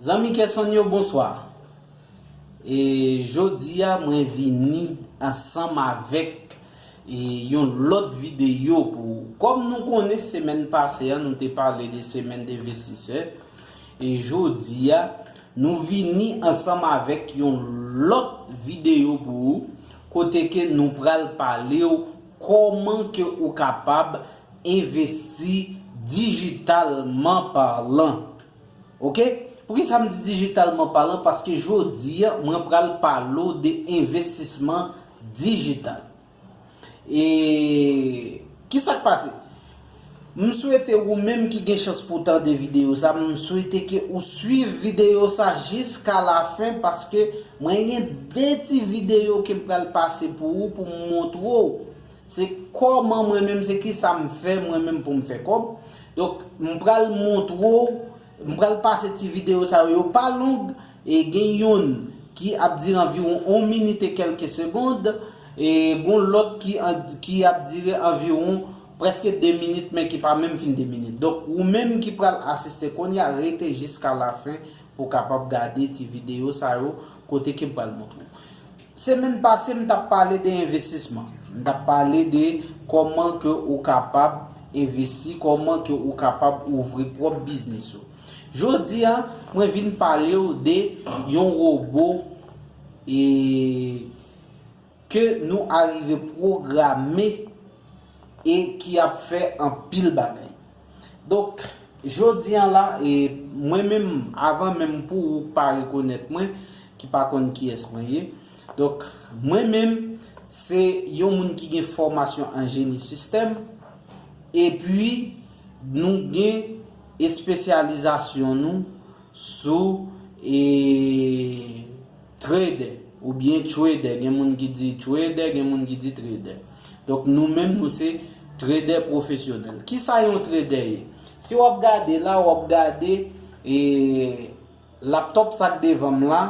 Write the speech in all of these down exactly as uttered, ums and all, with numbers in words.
Zanmi Kesonn yo, bonswa. E jodi a, mwen vini ansanm avèk e yon lòt videyo pou ou. Kòm nou konnen, semèn pase a, nou te pale de semèn envestisè. E jodi a, nou vini ansanm avèk yon lòt videyo pou ou, kote ke nou pral pale w kòman ke ou kapab envesti dijitalman palan. Oke? Poukisa m di dijitalman palan? Paske jodi a, mwen pral pale w de envestisman dijital. E kisa k pase? M swete ou menm ki gen chans pou tande videyo sa, m swete ke ou swiv videyo sa jiska lafen, paske mwen gen de ti videyo ke m pral pase pou ou, pou m montre w se kòman mwen menm, se kisa m fè mwen menm pou m fè kòb. Donk, m pral montre w, m pral pase ti videyo sa yo, yo pa long, e gen youn ki ap dire anviwon yon minit e kèlke segond, e gon lòt ki an- ki ap dire anviwon prèske de minit, men ki pa menm fin de minit. Donk, ou menm ki pral asiste kounye a, rete jiska lafen pou w kapab gade ti videyo sa yo, kote ke m pral montre w. Semèn pase, m t ap pale de envestisman. M t ap pale de kòman ke ou kapab envesti, kòman ke ou kapab ouvri pwòp biznis ou. Jodi a, mwen vin pale w de yon wobo e ke nou arive pwograme e ki ap fè anpil bagay. Donk, jodi a la, e mwen menm, avan menm pou ou pa rekonèt mwen, ki pa konn kiyès mwen ye. Donk, mwen menm, se yon moun ki gen fòmasyon an jeni sistèm, epi nou gen espesyalizasyon nou sou e, trader oubyen trader. Gen moun ki di trader, gen moun ki di trader. Donk, nou menm, nou se trader pwofesyonèl. Kisa yon trader ye? Si w ap gade la, w ap gade e, laptop sa k devan m la.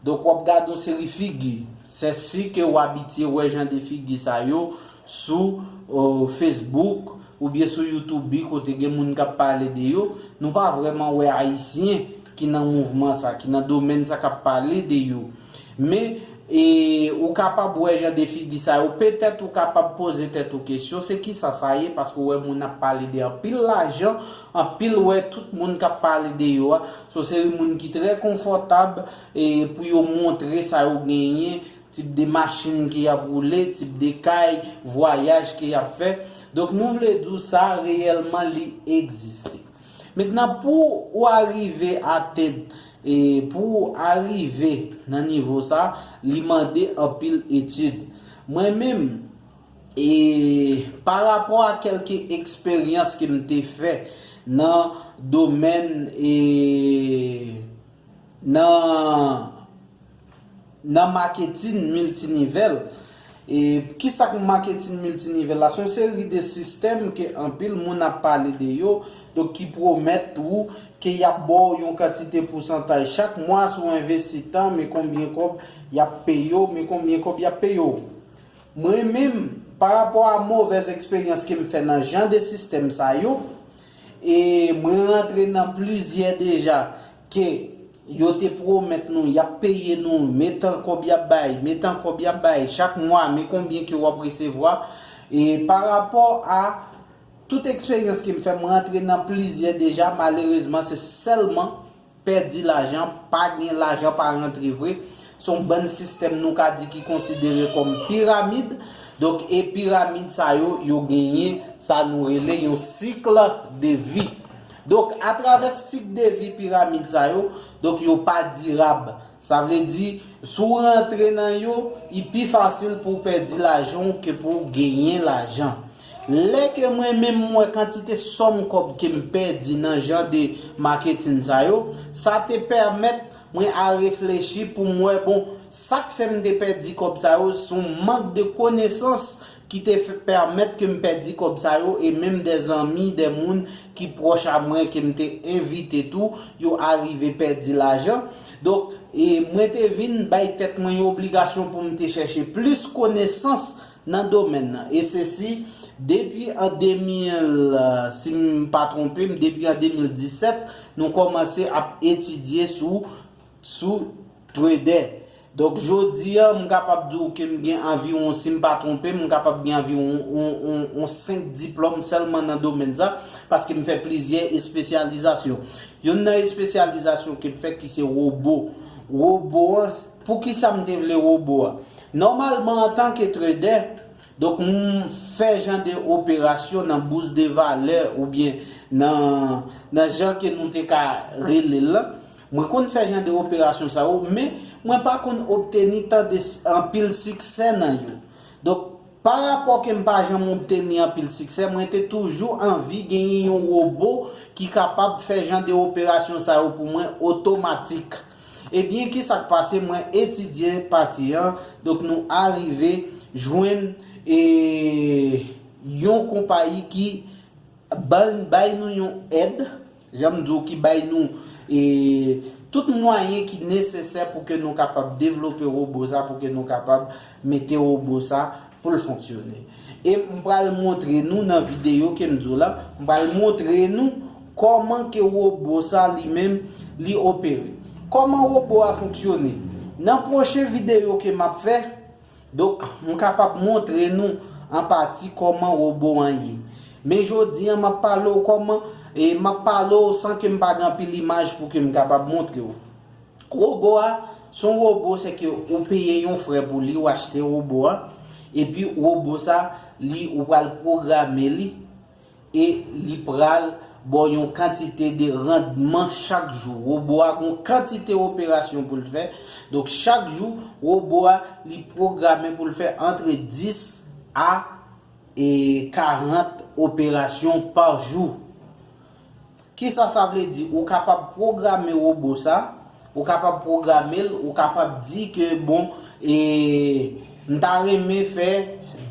Donk, w ap gade yon seri figi. Se si ke w abitye wè jan de figi sa yo sou e, Facebook oubyen sou YouTube, kote gen moun k ap pale de yo. Nou pa vrèman wè Ayisyen ki nan mouvman sa, ki nan domèn sa k ap pale de yo. Men, e, ou kapab wè jan de figi sa yo. Petèt ou kapab poze tèt ou kesyon, se kisa sa ye? Paske w wè moun ap pale de anpil lajan, anpil, wè tout moun k ap pale de yo a. Se yon seri moun ki trè konfòtab e, pou yo montre sa yo genyen, tip de machin ke y ap woule, tip de kay, vwayaj ke y ap fè. Donk, nou vle di w sa reyèlman li egziste. Mentnan, pou ou arive atenn, e pou ou arive nan nivo sa, li mande anpil etid. Mwen menm, e pa rapò a kèlke eksperyans ke m te fè nan domèn e nan nan maketin miltinivel. E kisa k maketin miltinivel la? Se yon seri de sistèm ke anpil moun ap pale de yo, donk ki pwomèt ou ke y ap ba w yon kantite pousantaj chak mwa si w envesti tan, men konbyen kòb y ap peye w, men konbyen kòb y ap peye w. Mwen menm, pa rapò a movèz eksperyans ke m fè nan jan de sistèm sa yo, e mwen rantre nan plizyè deja ke yo te pwomèt nou, y ap peye nou, men tan kòb y ap bay, men tan kòb y ap bay, chak mwa, men konbyen ke w ap resevwa. E pa rapò a tout eksperyans ke m fè, m rantre nan plizyè deja, malerezman, se sèlman pèdi lajan, pa gen lajan, pa rantre vre. Se yon bann sistèm nou ka di ki konsidere kòm piramid. Donk, e piramid sa yo, yo genyen sa nou rele yon sik de vi. Donk, atravè sik de vi piramid sa yo, donk yo pa dirab. Sa vle di, si w rantre nan yo, li pi fasil pou w pèdi lajan w ke pou w genyen lajan. Lè ke mwen menm m wè kantite sòm kòb ke m pèdi nan jan de maketin sa yo, sa te pèmèt mwen a reflechi pou m wè, bon, sa k fè m te pèdi kòb sa yo, se yon mank de konesans ki te fè, pèmèt ke m pèdi kòb sa yo, e menm de zanmi, de moun ki pwòch a mwen, ke m te envite tou, yo arive pèdi lajan. Donk, e mwen te vin bay tèt mwen yon obligasyon pou m te chèche plis konesans nan domèn nan. E sesi, depi an de mil, si m pa twonpe m, depi an de mil disèt, nou kòmanse ap etidye sou, sou Trader. Donk, jodi a, m kapab di w ke m gen anviwon, si m pa twonpe m, m kapab gen anviwon on, on, on senk diplòm sèlman nan domèn sa, paske m fè plizyè espesyalizasyon. Youn nan espesyalizasyon ke m fè ki se wobo. Wobo an, poukisa m te vle wobo a? Nòmalman, antanke trader, donk, m fè jan de operasyon nan bours de valè oubyen nan, nan jan ke nou te ka rele l lan. Mwen konn fè jan de operasyon sa yo, men mwen pa konn obteni tan de s-, anpil siksè nan yo. Donk, pa rapò ke m pa janm obteni anpil siksè, mwen te toujou anvi genyen yon wobo ki kapab fè jan de operasyon sa yo pou mwen otomatik. Ebyen, ki sa k pase? Mwen etidye pati an, donk nou arive jwenn, e, yon konpayi ki ban, bay nou yon èd, jan m di w, ki bay nou, e, tout mwayen ki nesesè pou ke nou kapab devlope wobo sa, pou ke nou kapab mete wobo sa pou l fonksyone. E m pral montre nou nan videyo ke m di w la, m pral montre nou kòman ke wobo sa li menm li opere. Kòman wobo a fonksyone? Nan pwochen videyo ke m ap fè, donk, m kapab montre nou an pati kòman wobo an ye. Men jodi a, m ap pale w kòman, e m ap pale w san ke m pa gen anpil imaj pou ke m kapab montre w. Wobo a, se yon wobo, se ke ou peye yon frè pou li, ou achte wobo a, epi wobo sa, li, ou pral pwograme li, e li pral ba w yon kantite de randman chak jou. Wobo a gon kantite operasyon pou l fè. Donk, chak jou, wobo a, li pwograme pou l fè antre dis a, e, karant operasyon pa jou. Kisa sa vle di? Ou kapab pwograme wobo sa, ou kapab pwograme l, ou kapab di ke, bon, e, m ta renmen fè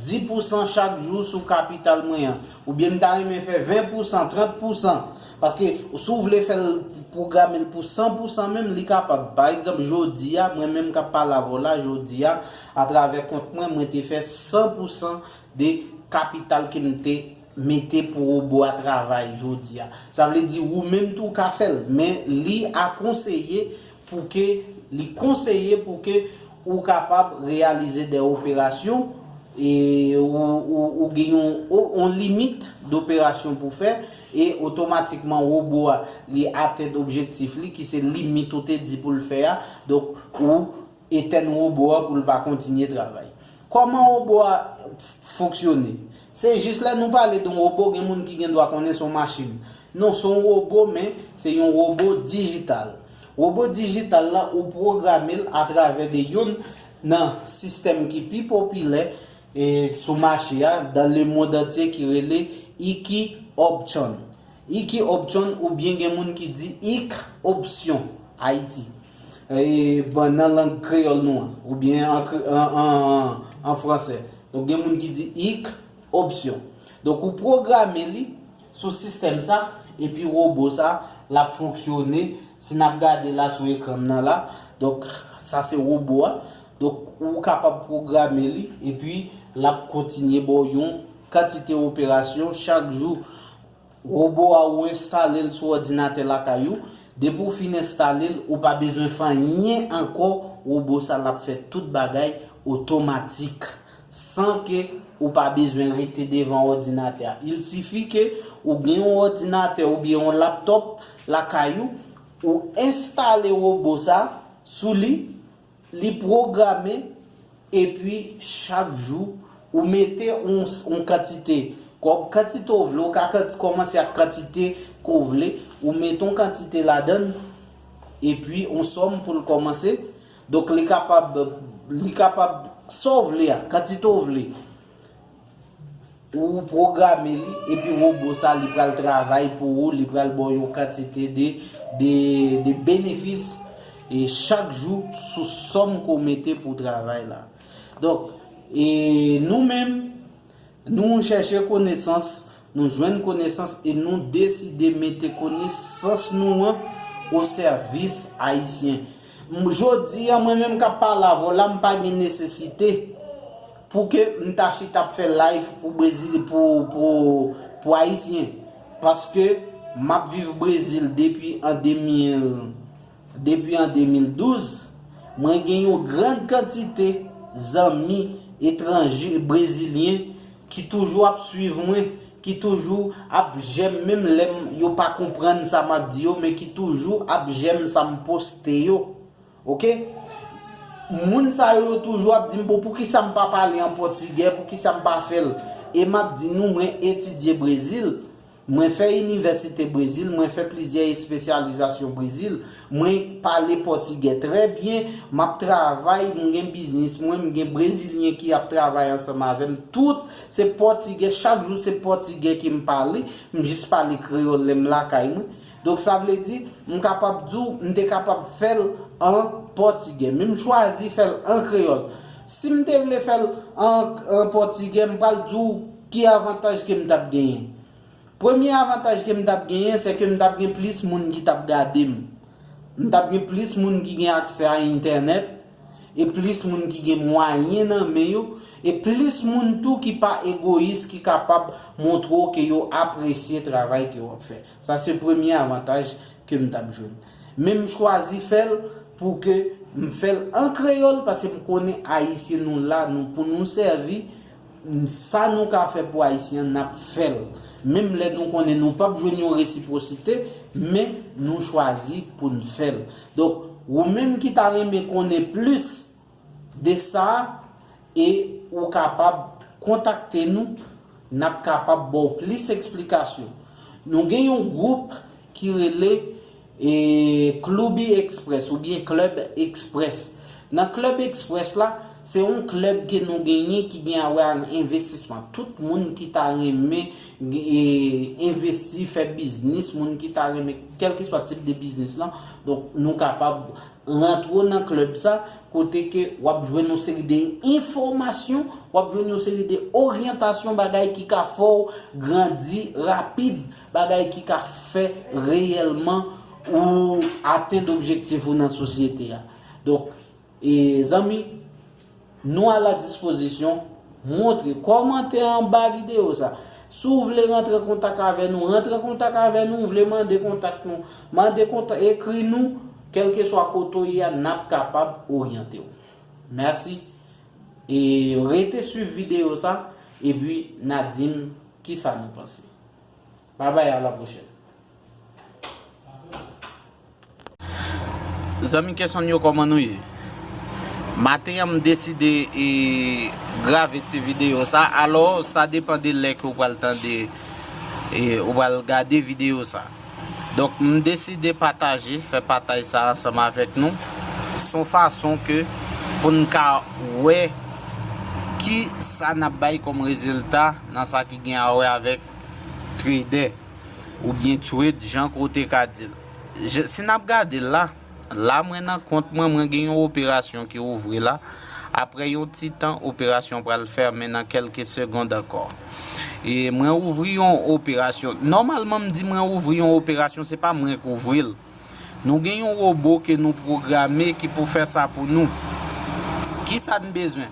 dis pousan chak jou sou kapital mwen an, oubyen m ta renmen fè ven pousan, trant pousan. Paske si w vle fè l, pwograme l pou san pousan menm, li kapab. Pa egzanp, jodi a, mwen menm k ap pale avè w la, jodi a, atravè kont mwen, mwen te fè san pousan de kapital ke m te mete pou wobo a travay jodi a. Sa vle di ou menm tou ka fè l, men li akonseye pou ke, li konseye pou ke ou kapab reyalize de operasyon, e ou, ou, ou gen yon, yon limit doperasyon pou fè, e otomatikman wobo a, li atenn objektif li, ki se limit ou te di pou l fè a. Donk, ou etèn wobo a pou l pa kontinye travay. Kòman wobo a fonksyone? Se jis lè nou pale de yon wobo, gen moun ki gen dwa konnen se yon machin. Non, se yon wobo, men se yon wobo dijital. Wobo dijital la, ou pwograme l atravè de youn nan sistèm ki pi popilè, e, sou mache a, dans le monde entier, ki rele Iki Option. Iki Option, oubyen gen moun ki di Ik Option Ayiti. E, bon, nan lang kreyòl nou an, oubyen an, kre- an, an, an, an fransè. Donk, gen moun ki di Ik Option. Donk, ou pwograme li sou sistèm sa, epi wobo sa, l ap fonksyone. Si n ap gade la sou ekran m nan la, donk, sa se wobo a. Donk, ou kapab pwograme li, epi l ap kontinye ba w yon kantite operasyon chak jou. Wobo a, ou enstale l sou òdinatè lakay ou. Depi w fin enstale l, ou pa bezwen fè anyen ankò. Wobo sa, l ap fè tout bagay otomatik, san ke ou pa bezwen rete devan òdinatè a. Il sifi ke ou gen yon òdinatè oubyen yon laptòp lakay ou, ou enstale wobo sa sou li, li pwograme, epi chak jou, ou mete yon, yon kantite kòb, kantite w vle, ou ka kanti- kòmanse ak kantite ke w vle, ou mete yon kantite ladan l, epi yon sòm pou l kòmanse. Donk, li kapab, li kapab sa w vle a, kantite w vle. Ou pwograme li, epi wobo sa, li pral travay pou ou, li pral ba w yon kantite de, de, de benefis, e chak jou sou sòm ke w mete pou travay la. Donk, e nou menm, nou chèche konesans, nou jwenn konesans e nou deside mete konesans nou an o sèvis ayisyen. M- jodi a, mwen menm k ap pale avè w la, m pa gen nesesite pou ke m ta chita ap fè live pou Brezil, pou, pou, pou Ayisyen. Paske m ap viv Brezil depi an de mil, depi an de mil douz. Mwen gen yon gran kantite zanmi etranje, brezilyen, ki toujou ap swiv mwen, ki toujou ap j'aime, menm lè m, yo pa konprann sa m ap di yo, men ki toujou ap j'aime sa m poste yo. Oke? Moun sa yo, yo toujou ap di m, "Bon, poukisa m pa pale an pòtigè, poukisa m pa fè l?" E m ap di nou, mwen etidye Brezil, mwen fè inivèsite Brezil, mwen fè plizyè espesyalizasyon Brezil, mwen pale pòtigè trè byen, m ap travay, m gen biznis mwen, m gen brezilyen ki ap travay ansanm avè m, tout se pòtigè, chak jou se pòtigè ke m pale, m jis pale kreyòl lè m lakay mwen. Donk, sa vle di, m kapab di w, m te kapab fè l an pòtigè, men m chwazi fè l an kreyòl. Si m te vle fè l an, an pòtigè, m pral di w ki avantaj ke m t ap genyen. Premye avantaj ke m t ap genyen, se ke m t ap gen plis moun ki t ap gade m. M t ap gen plis moun ki gen aksè a entènèt, e plis moun ki gen mwayen nan men yo, e plis moun tou ki pa egoyis, ki kapab montre w ke yo apresye travay ke w ap fè. Sa se premye avantaj ke m t ap jwenn. Men m chwazi fè l pou ke m fè l an kreyòl, paske m konnen Ayisyen nou la, nou pou nou sèvi, sa nou ka fè pou Ayisyen an, n ap fè l. Menm lè nou konnen nou p ap jwenn yon resipwosite, men nou chwazi pou n fè l. Donk, ou menm ki ta renmen konnen plis de sa, e ou kapab kontakte nou, n ap kapab ba w plis eksplikasyon. Nou gen yon gwoup ki rele, e, Clube Express oubyen Club Express. Nan Club Express la, se yon klèb ke nou genyen ki gen a wè ak envestisman. Tout moun ki ta renmen, e, envesti, fè biznis, moun ki ta renmen kèlkeswa tip de biznis lan, donk nou kapab rantre w nan klèb sa, kote ke w ap jwenn yon seri de enfòmasyon, w ap jwenn yon seri de oryantasyon, bagay ki ka fè w grandi rapid, bagay ki ka fè reyèlman ou atenn objektif ou nan sosyete a. Donk, e, zanmi, nou a la dispozisyon, montre, kòmante anba videyo sa. Si w vle rantre an kontak avè nou, rantre an kontak avè nou, w vle mande kontak nou, mande kontak, ekri nou, kèlkeswa kote w ye a, n ap kapab oryante w. Mèsi. E rete swiv videyo sa, epi n a di m kisa nou panse. Babay, a la pwochèn. Zanmi Kesonn yo, kòman nou ye? Maten an, m deside, e, grave ti videyo sa. Alò, sa depann de lè ke w pral tande, e, ou pral gade videyo sa. Donk, m deside pataje, fè pataj sa ansanm avèk nou. Se yon fason ke pou n ka wè ki sa n ap bay kòm rezilta nan sa ki gen a wè avèk trader oubyen trade, jan ke w te ka di l. Je, si n ap gade l la, la mwen nan kont mwen, mwen gen yon operasyon ki ouvri la. Apre yon ti tan, operasyon pral fèmen nan kèlke segond ankò. E mwen ouvri yon operasyon. Nòmalman, m di mwen ouvri yon operasyon, se pa mwen k ouvri l. Nou gen yon wobo ke nou pwograme ki pou fè sa pou nou. Kisa n bezwen?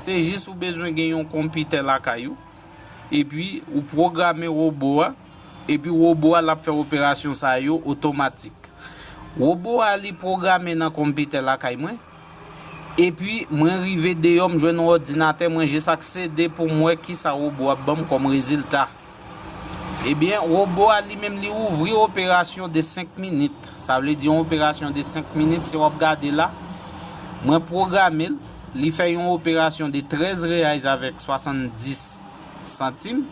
Se jis ou bezwen gen yon konpitè lakay ou, epi ou pwograme wobo a, epi wobo a l ap fè operasyon sa yo otomatik. Wobo a li pwograme nan konpitè lakay mwen, epi mwen rive deyò, m jwenn yon òdinatè, mwen jis aksede pou m wè kisa wobo a ap ban m kòm rezilta. Ebyen, wobo a li menm li ouvri operasyon de senk minit. Sa vle di yon operasyon de senk minit, si w ap gade la, mwen pwograme l, li fè yon operasyon de trèz reais avèk swasanndis santim,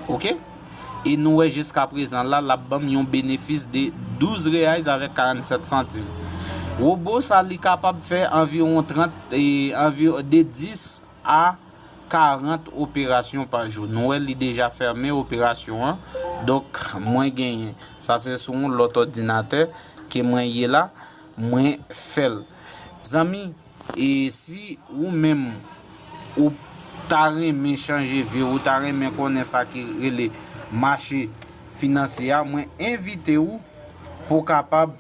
oke? E nou wè jiska prezan la, l ap ban m yon benefis de douz reais avèk karannsèt santim. Wobo sa li kapab fè anviwon trant, e, anvi-, de dis a karant operasyon pa jou. Nou wè li deja fèmen operasyon an. Donk, mwen genyen. Sa se sou yon lòt òdinatè ke mwen ye la, mwen fè l. Zanmi, e si ou menm ou ta renmen chanje vi, ou ta renmen konnen sa ki rele mache finansye a, mwen envite w pou w kapab,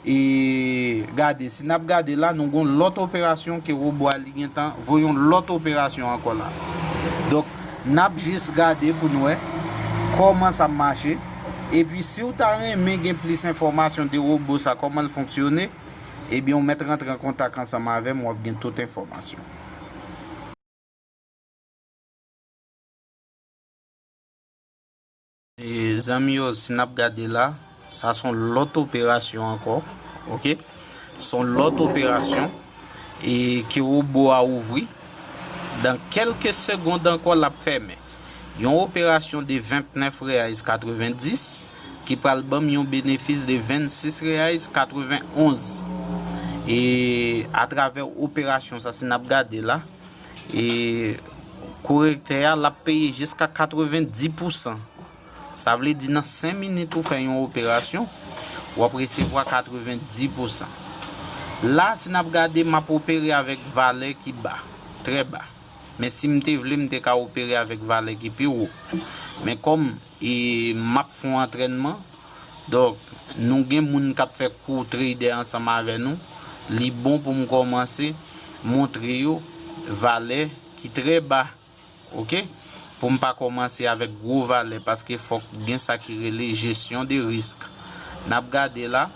E gade, si n ap gade la, nou gon lòt operasyon ke wobo a li gentan voye yon lòt operasyon ankò la. Donk, n ap jis gade pou n wè kòman sa ap mache. Epi, si w ta renmen gen plis enfòmasyon de wobo sa, kòman l fonksyone, ebyen, w mèt rantre an kontak ansanm avè m, w ap gen tout enfòmasyon. E, zanmi yo, si n ap gade la, sa se yon lòt operasyon ankò, oke? Se yon lòt operasyon e ke wobo a ouvri. Dan kèlke segond ankò, l ap fèmen. Yon operasyon de vennèf reais katrevendis ki pral ban m yon benefis de vennsis reais katrevenonz. E atravè operasyon sa, si n ap gade la, e korektè a, l ap peye jiska katrevendis pousan. Sa vle di nan senk minit ou fè yon operasyon, w ap resevwa katrevendis pousan. La, si n ap gade, m ap opere avèk valè ki ba, trè ba. Men si m te vle, m te ka opere avèk valè ki pi wo. Men kòm e m ap fè yon antrènman, donk, nou gen moun k ap fè kou trader ansanm avè nou. Li bon pou m kòmanse montre yo valè ki trè ba, oke? Pou m pa kòmanse avèk gwo valè, paske fòk gen sa ki rele jesyon de risk. N ap gade la,